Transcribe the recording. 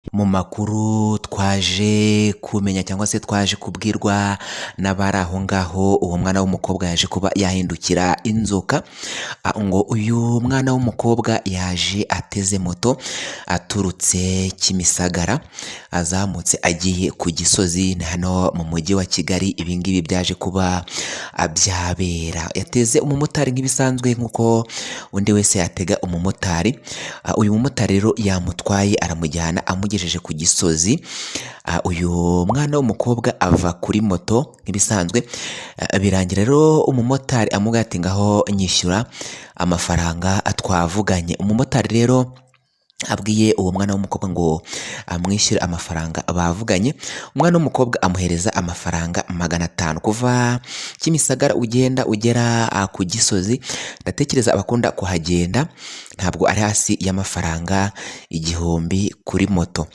Mu makuru twaje kumenya cyangwa se twaje kubwirwa n'abari aho ngaho, uwo mwana w'umukobwa yaje kuba yahindukira inzoka. Ngo uyu mwana w'umukobwa yaje ateze moto aturutse Kimisagara, azamutse agiye ku Gisozi, ni hano mu mujyi wa Kigali. Ibi ngibi byaje kuba byabera. Yateze umumotari nk'ibisanzwe, nk'uko undi wese yatega umumotari. Uyu mumotari rero yamutwaye, aramujyana, amugejeje ku Gisozi, uyu mwana w'umukobwa ava kuri moto nk'ibisanzwe. Birangira rero umumotari amubwira ati: "Ngaho nyishyura amafaranga twavuganye." Umumotari rero abwiye uwo mwana w'umukobwa ngo amwishyure amafaranga bavuganye, umwana w'umukobwa amuhereza amafaranga 500. Kuva Kimisagara ugenda ugera ku Gisozi, ndatekereza abakunda kuhagenda, ntabwo ari hasi y'amafaranga 1000 kuri moto.